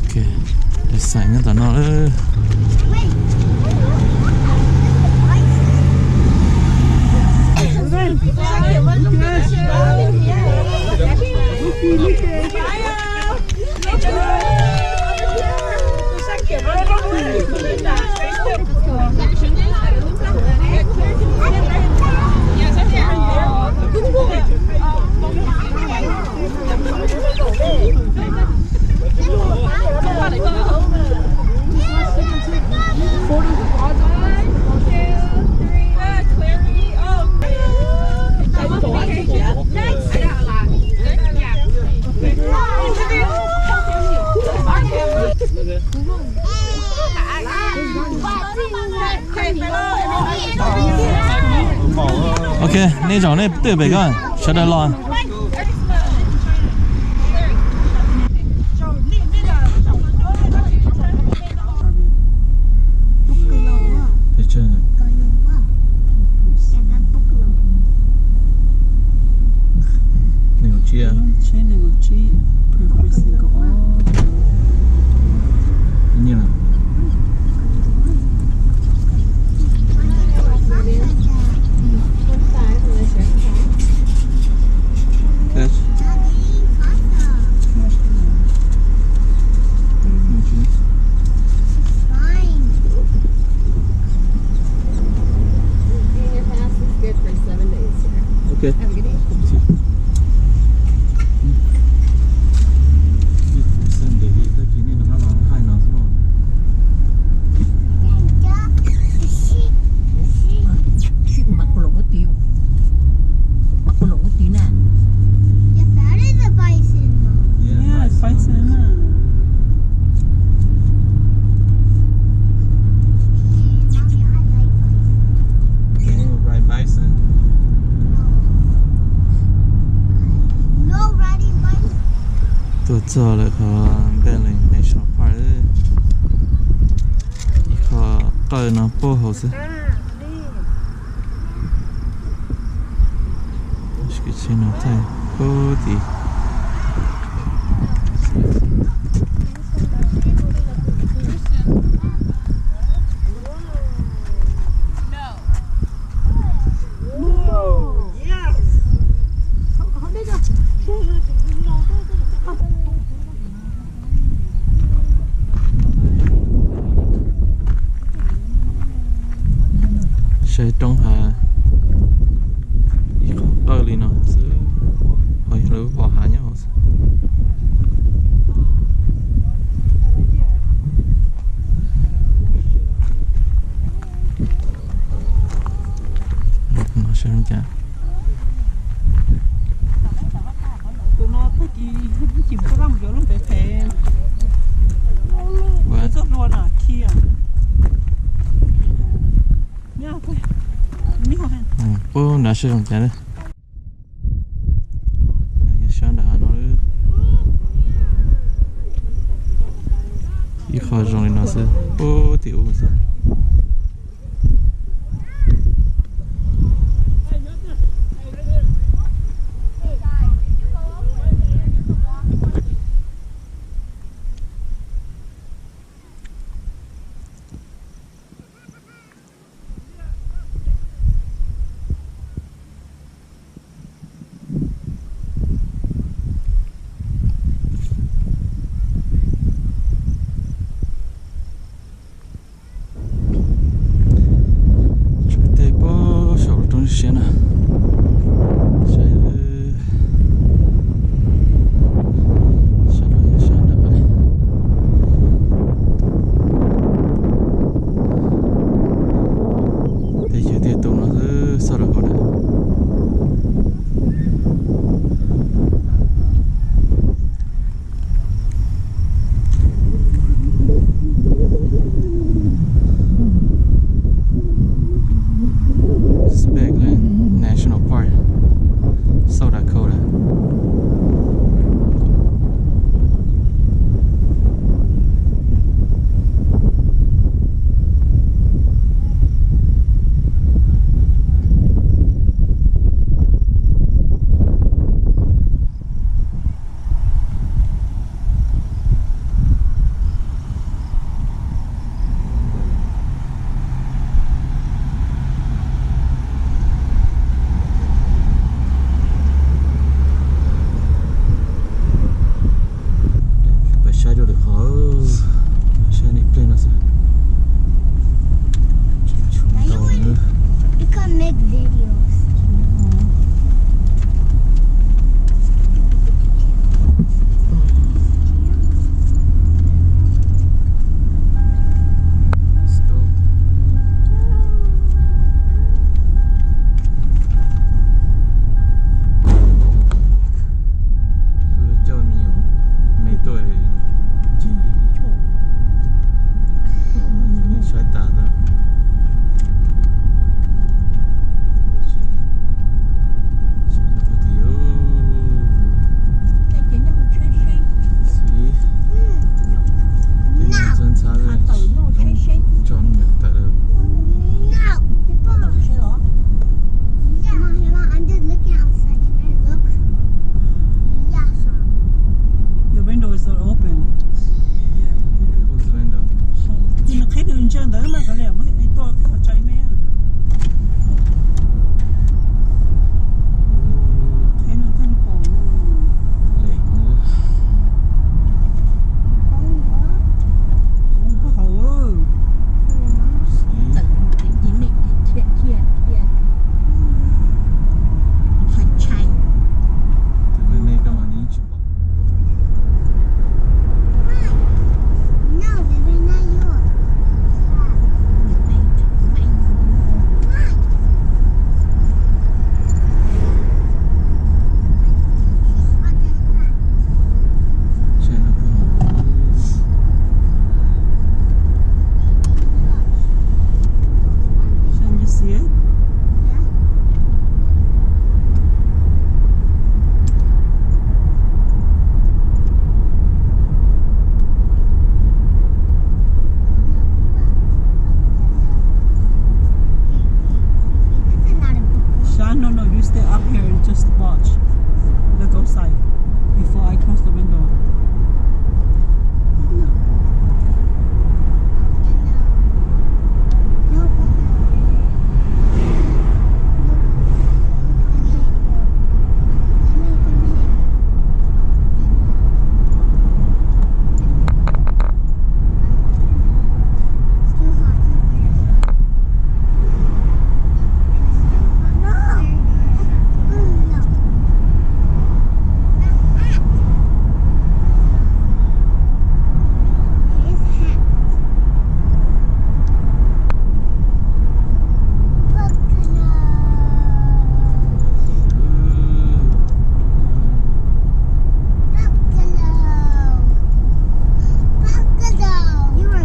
Ok, peb xaim nyob tom no lawm. Ok, nej zaum nej twj pem ko, sawv daws los. Tuaj txog lawm qhov Bentley National Park, ib qho qawj no puag hauv xwb. Kev tsheb no thaij puag tid. Saib roob hav, ib qho qawj li no xwb, ho yog lawv pom hav nyob hauv xwb. Puag nrad sab zoo cas, sab nram hav no. Ib qho zoo li no xwb, puag tim ub xwb. Tsuas tej puag saum lub roob siab na. Sab no yog sab nram qab. Tej chaw tiaj tus no xwb, xauj rau hauv na. Specklin National Park. Just watch. Look outside before I close the window.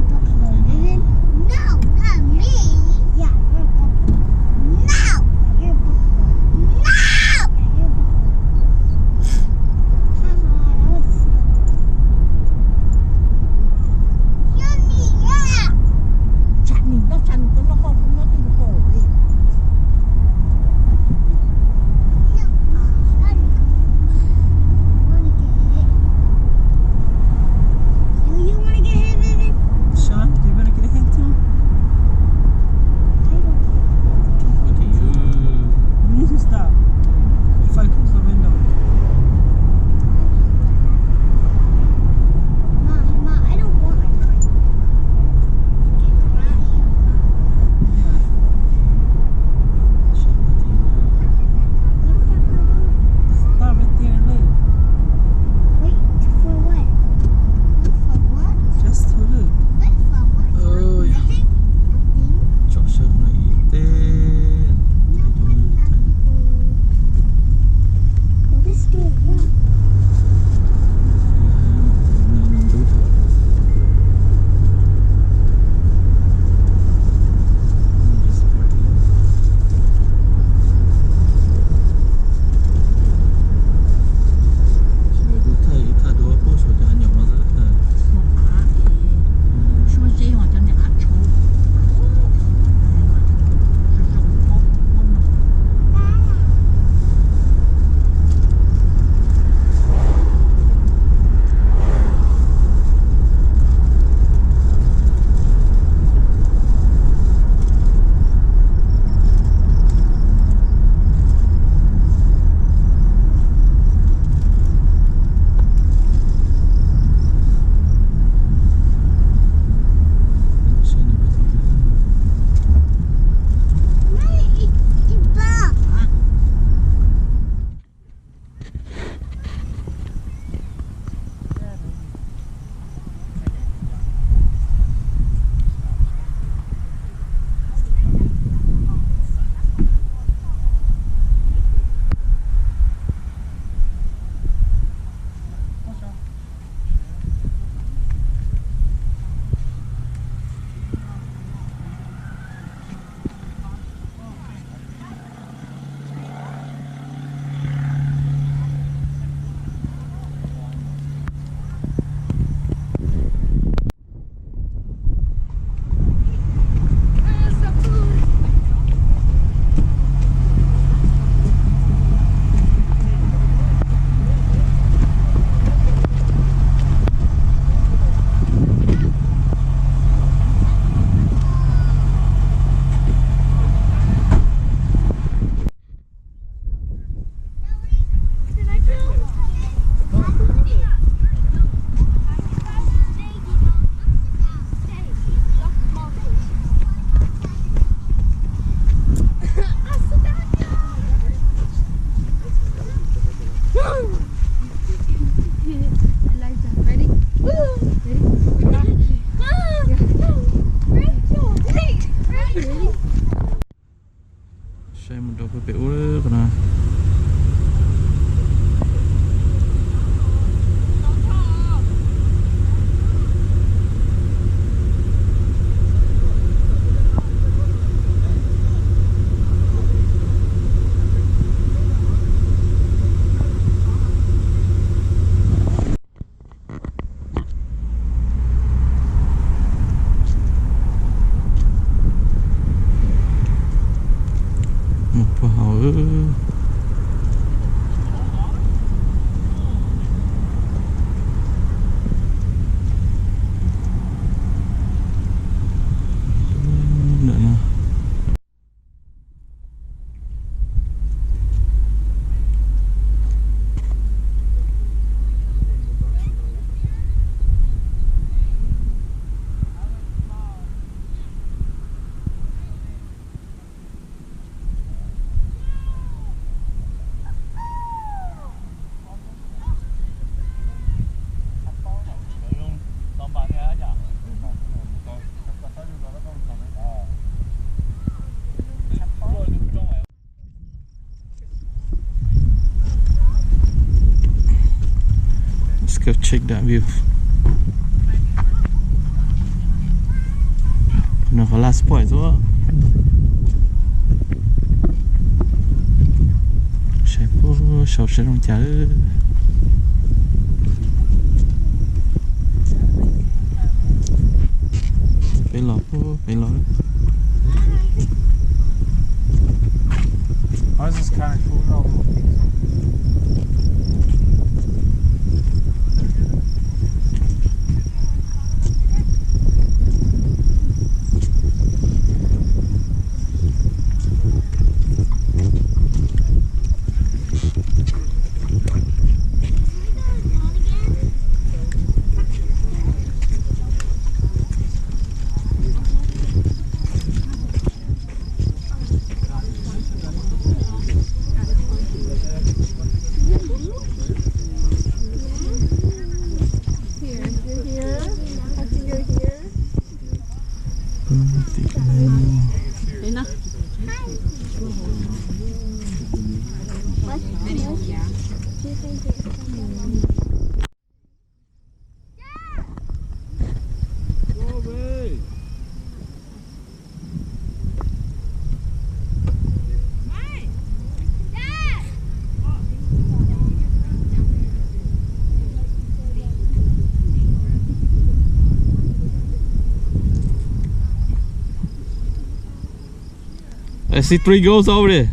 Buffalo, David. No, not me. Yeah, you're a buffalo. No! You're a buffalo. No! Yeah, you're a buffalo. Haha, that was a slip. Johnny, yeah! Tsam nws nyob tsam nws to no ho tus no twb nkaus li. Sean, do you want to get hit, baby? Sean, do you want to get hit too? I don't care. You need to stop if I close the window. Mom, Mom, I don't want my friend to get crushed. Yeah. Stop right there and look. Wait, for what? Look for what? Just to look. Wait for what? Oj yog, nothing. Nothing. Tsom saib no ib teg. No, no, no. This door. Kuv thaij ib thaj duab pub saum cov nyom no xwb. Elijah, ready? Ready? Saib mus rau pem ub qhov no. Mus puag hauv. Go check that view. No, qhov last point xwb. Saib puag saud saib zoo cas. Peb los puag peb los. Ours is kind of cool. I see three goats over there.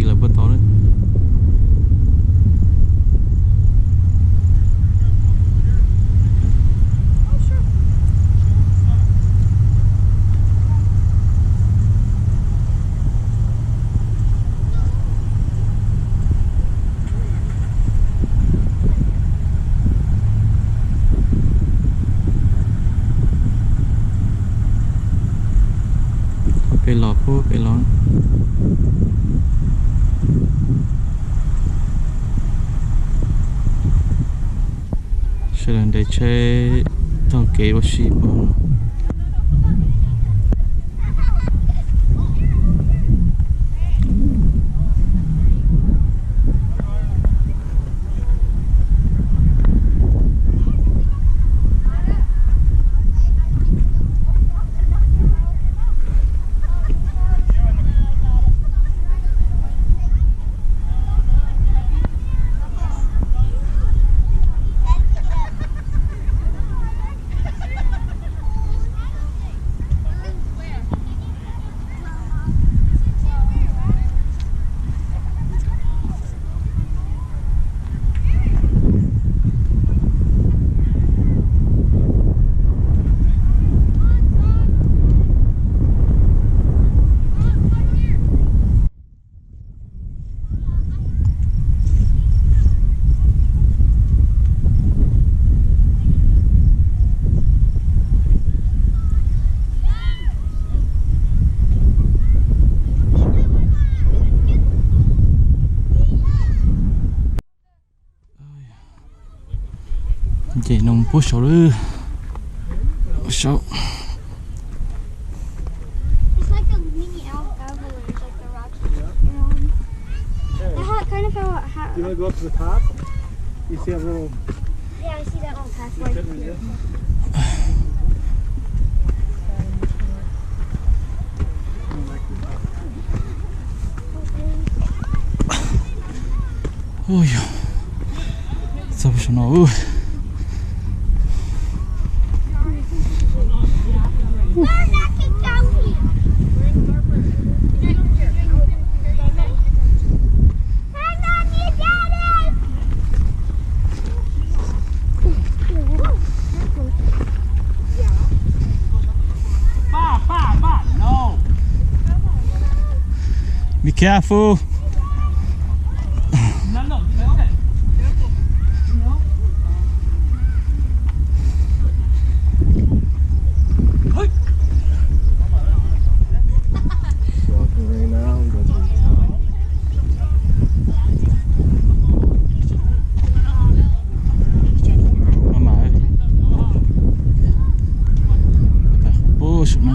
Lawv puas tau lawm. Peb los, peb los. Sawv daws nres tsheb taug kev ua si pom. Ces no puag saud lawm. Saud. It's like a mini Alps Algorithm, like the Rocky. Um, that ha- kind of how, how You want to go up to the top? You see that little Yeah, I see that little pathway. Ui, txog saum no. Be careful. Walking right now, we go to the town. Maj mam, tab tom puag saum no.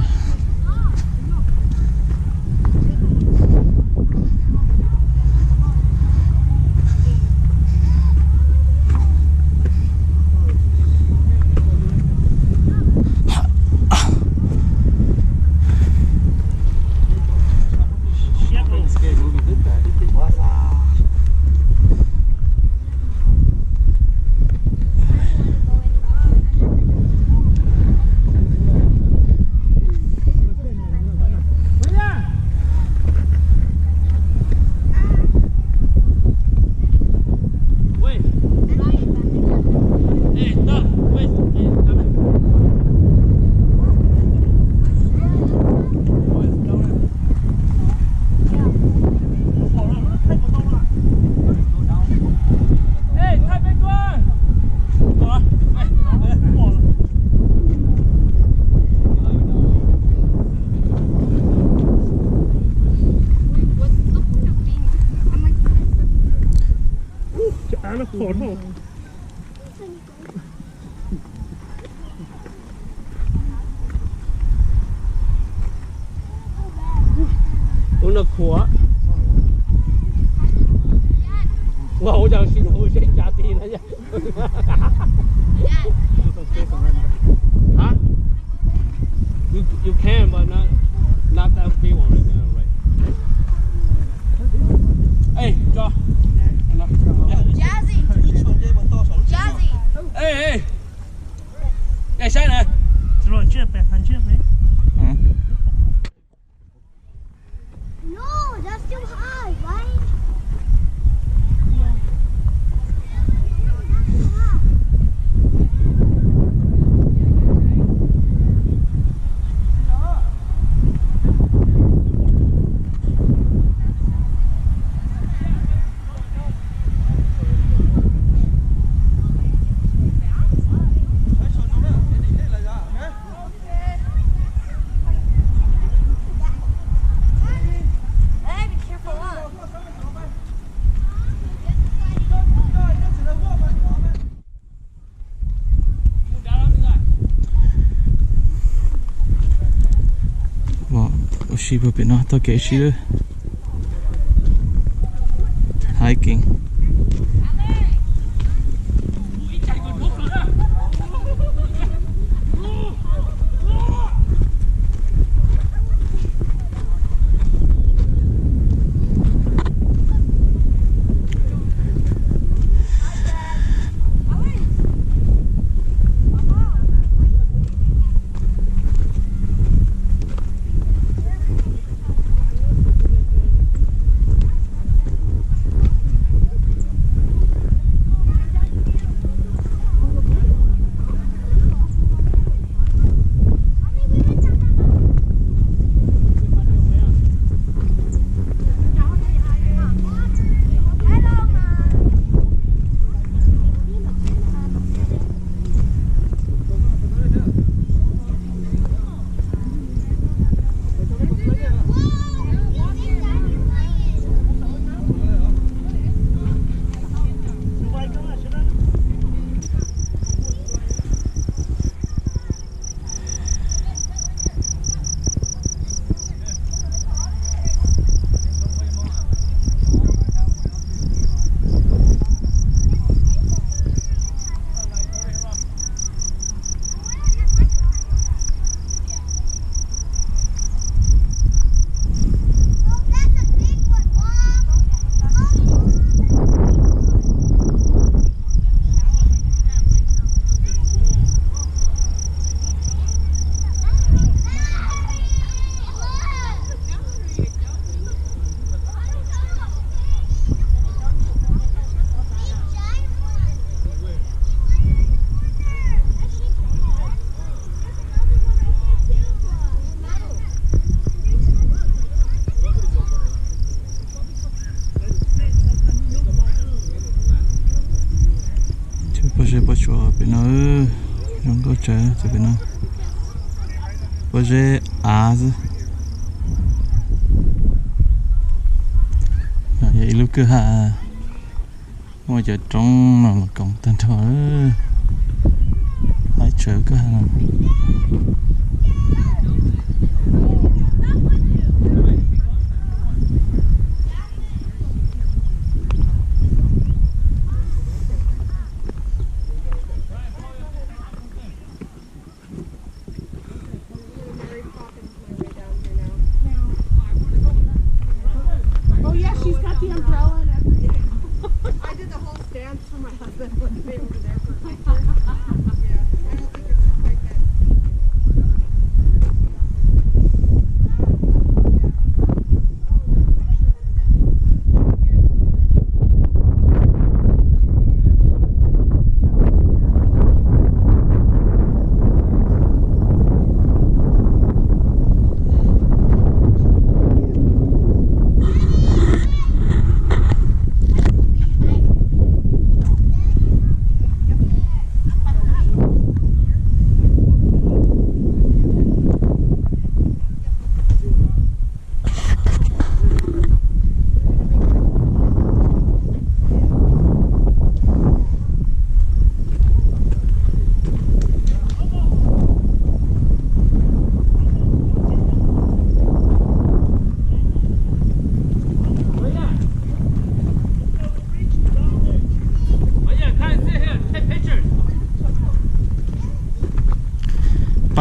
Ua no khuav. Ua ua cas si ua seb tsa ti na. Huh? You, you can, but not, not that big one right now, right? Hey, Josh. Jazzy. Jazzy. Hey, hey. Hey, Shannon. Throw a chip, man. Throw a chip, man. No, that's too high, right? Tsis puag pem no tau kev sib lawm. Hiking. Pob zeb pob tsuas pem no, zoo nkauj tsawv pem no. Pob zeb av xwb. Yog ib lub kwj ha, muaj cov roob no los koom tag nrho. Haib tsawv kwj ha no. Oh yeah, she's got the umbrella and everything. I did the whole stand for my husband when they were there for a picture. Yeah, I don't think it's quite that easy, you know?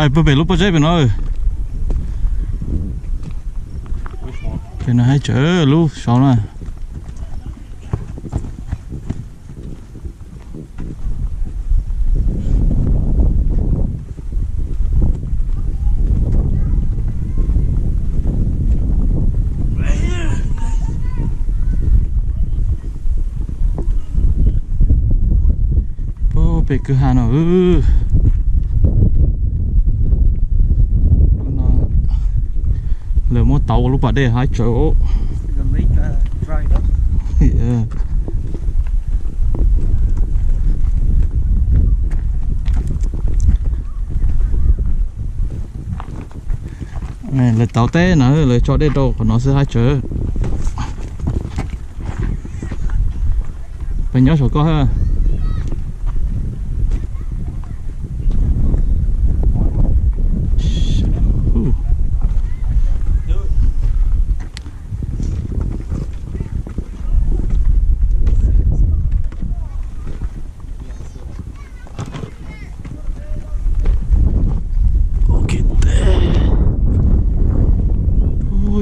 Pais puag pem lub pob zeb pem no. Pem no haib tsawv lub saud na. Puag pem kwj ha no. Lub no lawv muab tauv ua lub pas dej haib tsawv. Lawv tauv teb no lawv tso dej rau qhov no xwb haib tsawv. Peb nyob saum koj ha.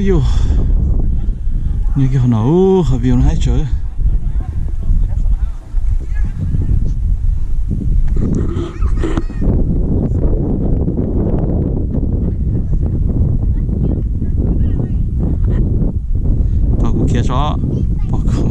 Yus, nyob kiag qhov no, ub, qhov view no haib tsawv. Pom kuv khiav tso, pom kuv.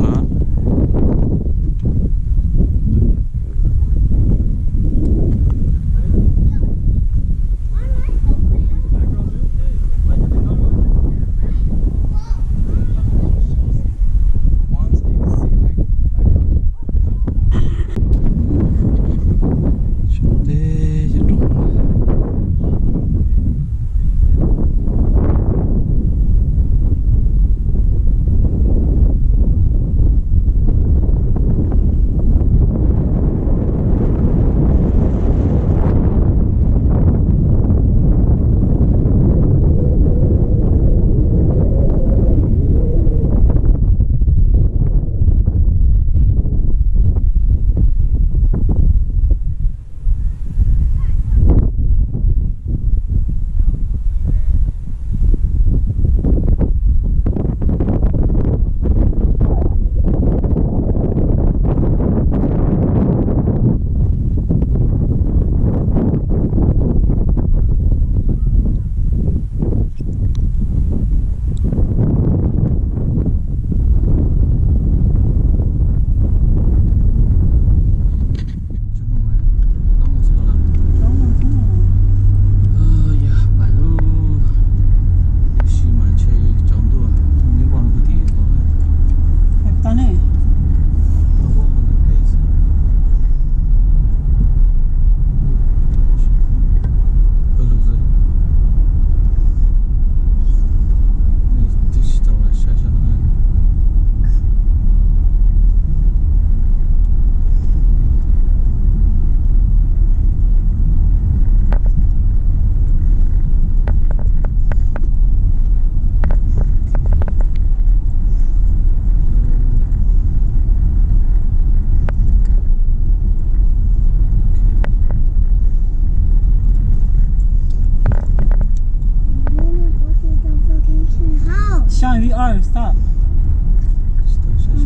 Sean, we are, stop. And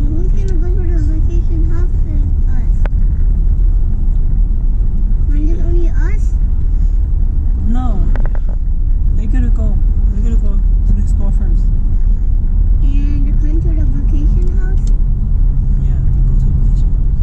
who's gonna go to the vacation house with us? And it's only us? No. They're gonna go. They're gonna go to the store first. And they're going to the vacation house? Yeah, they go to vacation house.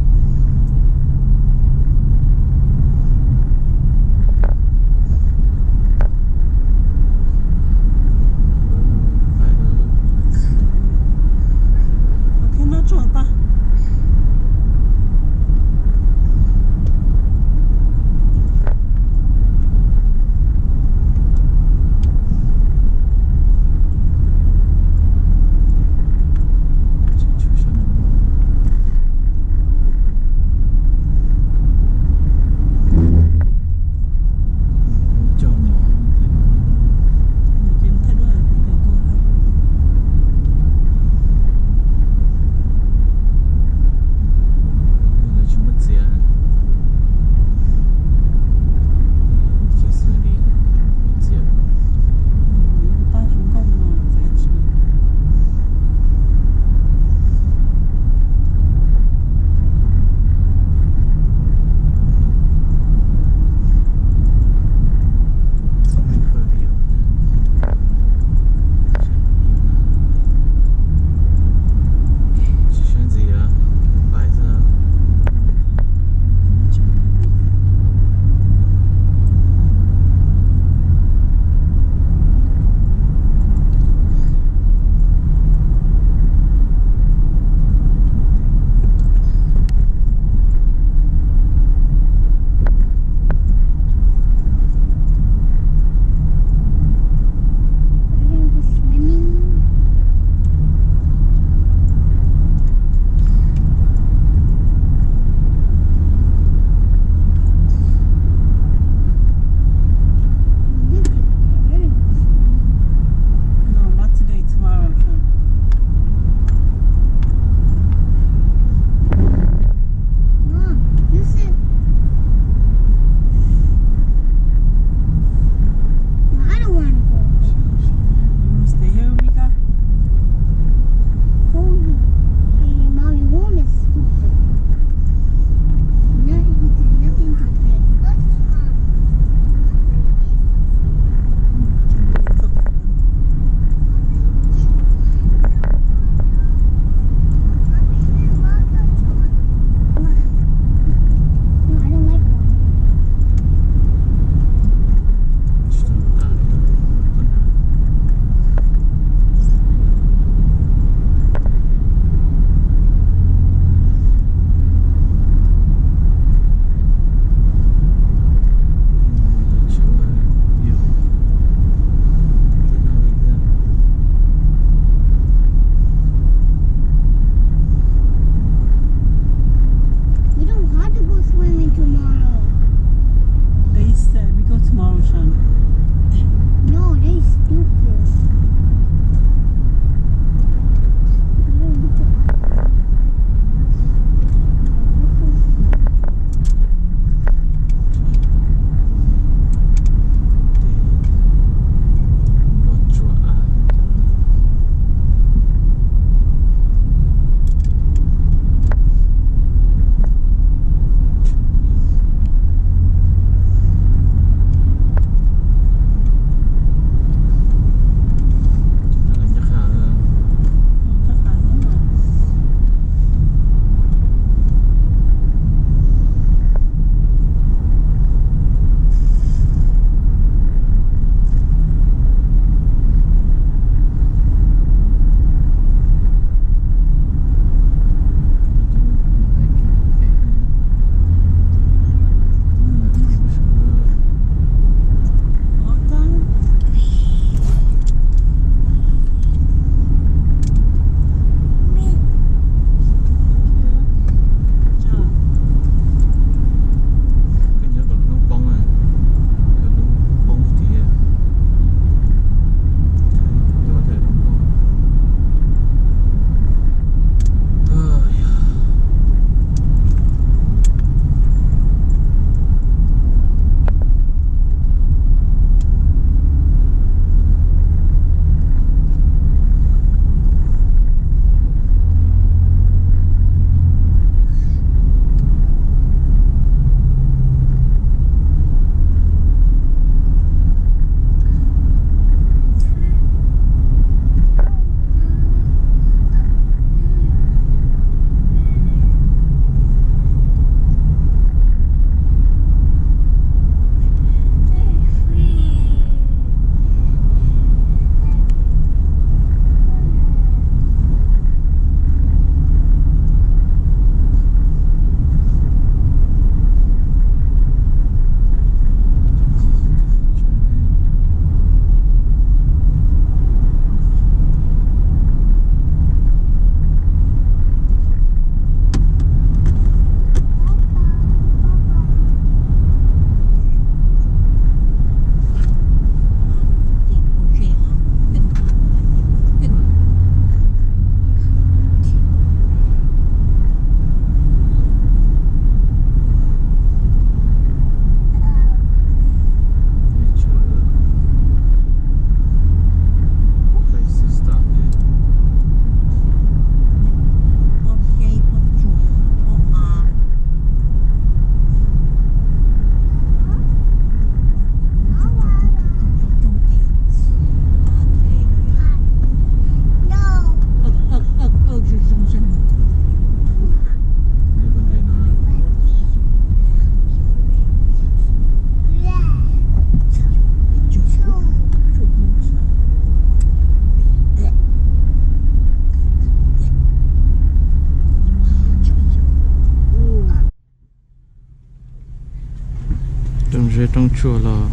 Roob tshuaj los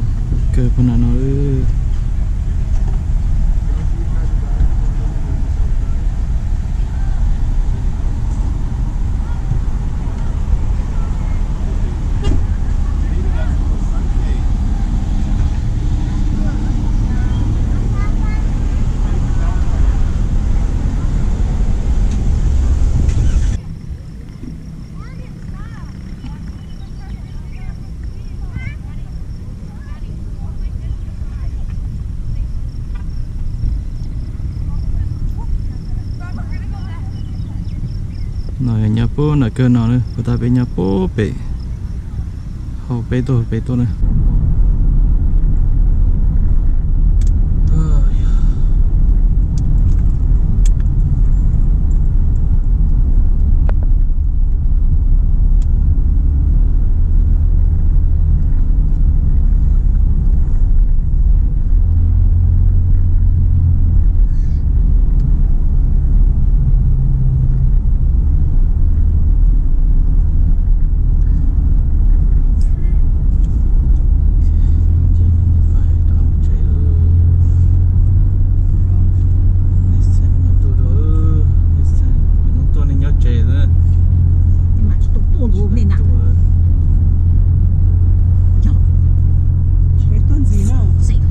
kawg puag nram no. No yog nyob puag nram kawg no na, puas tas peb nyob puag pem, hauv peb tuaj, peb tuaj na. Tuaj nej nyob tsev xwb. Tuaj ntxiv na. Saib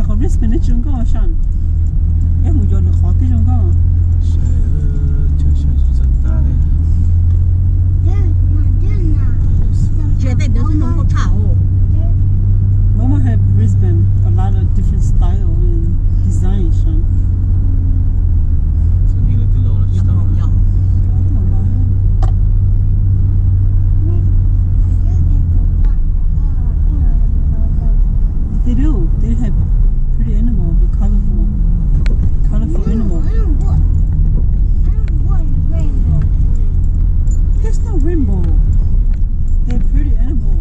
qhov Brisbane twb zoo nkauj, Sean. Peb mus yuav lwm qhov twb zoo nkauj. Mama had Brisbane, a lot of different style and design, Sean. They do. They have pretty animal, the colorful, colorful animal. There's no rainbow. They're pretty animal.